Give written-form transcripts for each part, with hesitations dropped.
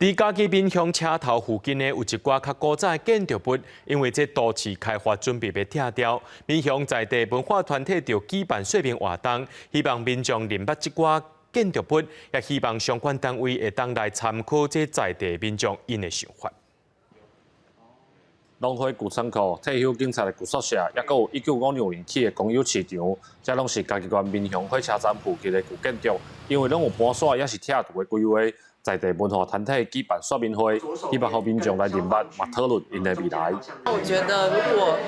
佇嘉義民雄車頭附近呢，有一寡較古早的建築物，因為這都市開發準備欲拆掉，民雄在地文化團體就舉辦說明活動，希望民眾認捌這寡建築物，也希望相關單位會當來參考這在地民眾𪜶的想法。農會舊倉庫、退休警察的舊宿舍，抑閣有1956年起的公有市場，這攏是嘉義縣民雄火車站附近的舊建築，因為攏有搬徙，抑是拆除的規劃。在地文化團體舉辦說明會，希望予民眾來認捌，嘛討論𪜶的未來。我覺得如果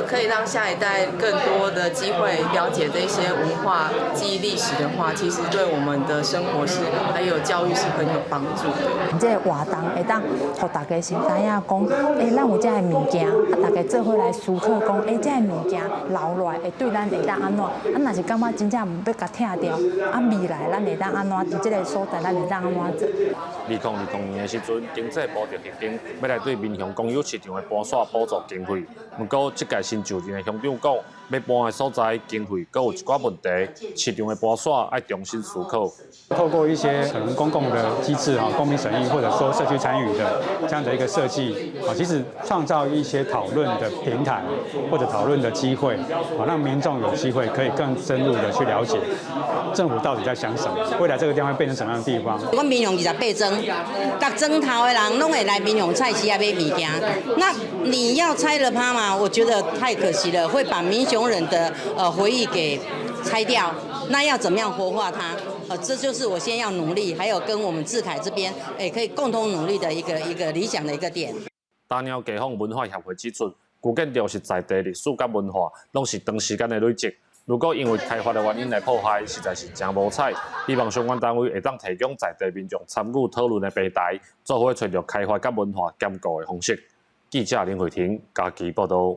可以讓下一代更多的機會了解這些文化記憶歷史的話，其實對我們的生活是還有教育是很有幫助的。這個活動會當予大家先知影講，咱有這个物件，啊，大家做伙來思考講，這个物件留落來會對咱會當按怎？啊，若是感覺真正欲共拆掉，啊，未來咱會當按怎？佇這个所在咱會當按怎做？2020年的時陣，經濟部就核定欲來對民雄公有市場的搬徙補助經費。毋過，這屆新就任的鄉長講，欲搬的所在經費閣有一寡問題，市場的搬徙愛重新思考。透過一些可能公共的機制哈，公民審議或者說社區參與的這樣的一個設計啊，其實創造一些討論的平台或者討論的機會啊，讓民眾有機會可以更深入的去了解政府到底在想什麼，未來這個地方會變成什麼樣的地方。阮民雄28莊，逐莊頭的人攏會來民雄菜市仔買物件。那你要拆了它嗎？我覺得太可惜了，會把民雄人的回憶給拆掉。那要怎麼樣活化它？這就是我先要努力，還有跟我們智凱這邊，可以共同努力的一個理想的一個點。大鳥街坊文化協會指出，舊建築是在地歷史佮文化，攏是長時間的累積。如果因為開發的原因來破壞，實在是誠無彩。希望相關單位會當提供在地民眾參與討論的平台，做伙揣著開發佮文化兼顧的方式。記者林慧婷嘉義報道。